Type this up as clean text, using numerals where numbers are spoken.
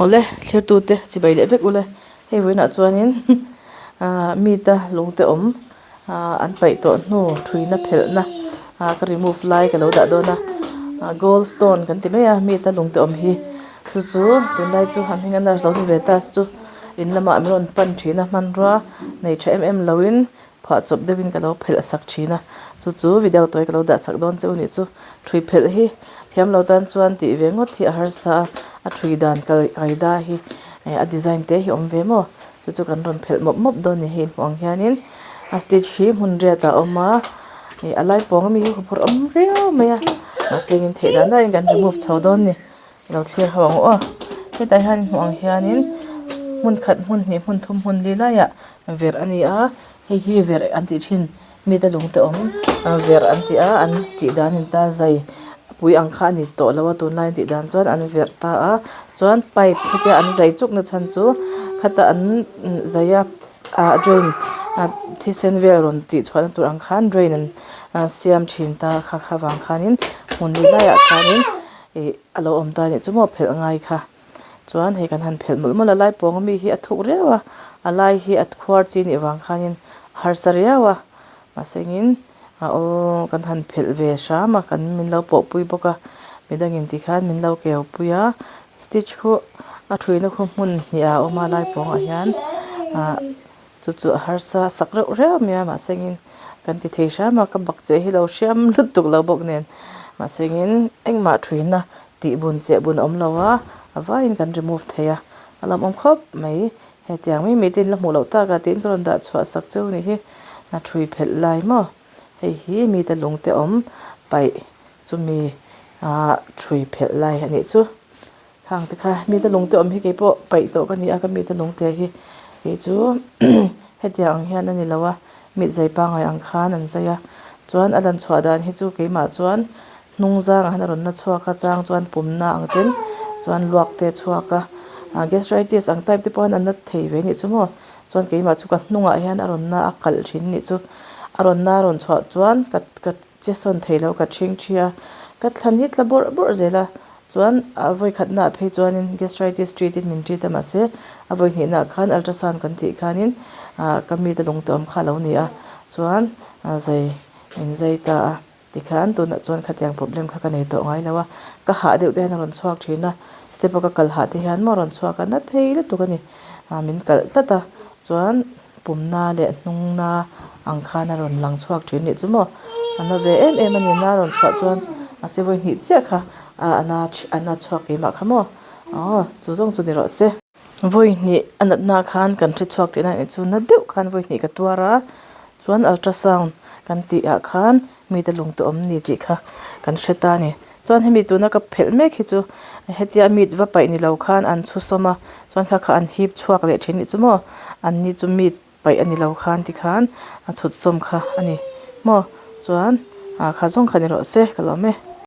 Awle thlir tute chibai leh vek ule hei vawiinah chuanin ahh meat a lung te awm ahh an paih tawh hnu thuina phelhna ah ka remove lai ka lo dah dawn a ah gold stone kan ti mai a meat a lung te awm hi chu chu tunlai chu a hming a nurse lo ni ve ta chu in lamah min rawn pan thin a hmanrua nei tha em em loin Phuah chawp deuhin ka lo phelh sak thin a, chu chu video tawi ka lo dah sak dawn che u nih chu. Thui phelh hi thiam lo tan chuan tih ve ngawt hi a harsa a, a thui dan kal kaida hi a design te hi awm ve maw? Chu chu kan rawn phelh mawp mawp dawn ni hei hmuh ang hianin a stitch hi hmun riat ah a awm a, ih a lai pawng ami hi huphurh awm riau mai a, mahse engin theih dan danin kan remove chho dawn ni. Lo thlir ho ang aw. Hetah hian hmuh ang hianin hmun khat hmun hnih hmun thum hmun li laiah verh a ni a, hei hi verh an tih thin mite lung te awm verh an ti a, an tih dan in ta zai pui ang kha a ni tawh lo a tunlai an tih dan chuan an verh ta a, chuan pipe hetia an zai chuk na chhan chu khata an zai a ah drain thisen vel rawn tih chhuah na tur ang khan drain an siam thin ta kha kha vang khanin hmun li laiah khanin. Ih a lo awm ta anih chu maw phelh ngai kha chuan hei kan han phelh mawlh mawlh a lai pawng ami hi a thuk riau a a lai hi a khuar chi nih vang khanin a harsa riau a mahse engin a aw kan han phelh ve hram a kan min lo pawh pui bawk a midangin tikhan min lo keu pui a stitch khu a thuina khu hmun hnih ah a awm a lai pawngah hian ah. Chu chu a harsa sak reuh reuh mai a mahse engin kan ti thei hram a ka bak che hi lo hriam lutuk lo bawk nen mahse engin engmah thuina tih bun cheh bun a awm lo a a vaiin kan remove thei a a lawm awm khawp mai hetiang mai mai te in la hmuh loh tak a tiin ka rawn dah chhuah sak cheu ni hi a thui phelh lai maw hei hi mite lung te awm paih chumi ah thui phelh lai a nih chu. Khang te kha mite lung te awm hi kei pawh paih tawh ka ni a ka mite lung te hi kei chu hetiang ang hian a ni lo a mit zai pangngai ang khan an zai a chuan a lan chhuah dan hi chu keimah chuan hnung zangah hian a rawn la chhuak a chang chuan pumna ang ten chuan luak te a chhuak a ah gastritis ang type te pawh hian an la thei ve anih chu maw chuan keimah chu ka hnungah hian a rawn na a kalh thin anih chu a rawn na a rawn chhuah chuan ka ka che sawn thei lo ka ṭhing ṭhi a ka thlan hi tla bawrh bawrh zel a chuan a vawi khatnaah phei chuanin gastritis treat in min treat a mahse a vawi hnihnaah khan ultrasound kan tih khanin ah ka mite lung te awm kha a lo ni a chuan zai min zai ta a tikhan tunah chuan khatiang problem kha ka nei tawh ngai lo a ka hah deuh te hian a rawn chhuak thin a step a ka kal hah te hian maw a rawn chhuak a na thei lutuk a ni ah min kalh tlat a chuan. Pumna leh hnungna ang khan a rawn lang chhuak thin nih chu maw? A na ve em em a ni, na rawn chhuah chuan mahse vawi hnih chiah kha a na a na chhuak keimah kha maw? Aw chu zawng chu ni rawh se. Vawi hnih a natna khan kan hre chhuak tihna nih chu na deuh khan vawi hnih ka tuar a, chuan ultrasound kan tih ah khan mite lung te awm ni tih kha kan hre ta a ni. Chuan hemi tuna ka phelh mek hi chu hetia meat va paih ni lo khan an chhusawm a chuan kha kha an hip chhuak leh thin nih chu maw an ni chu meat paih a ni lo khan tikhan a chhut sawm kha a ni maw chuan ah kha zawng kha ni rawh se ka lawm e.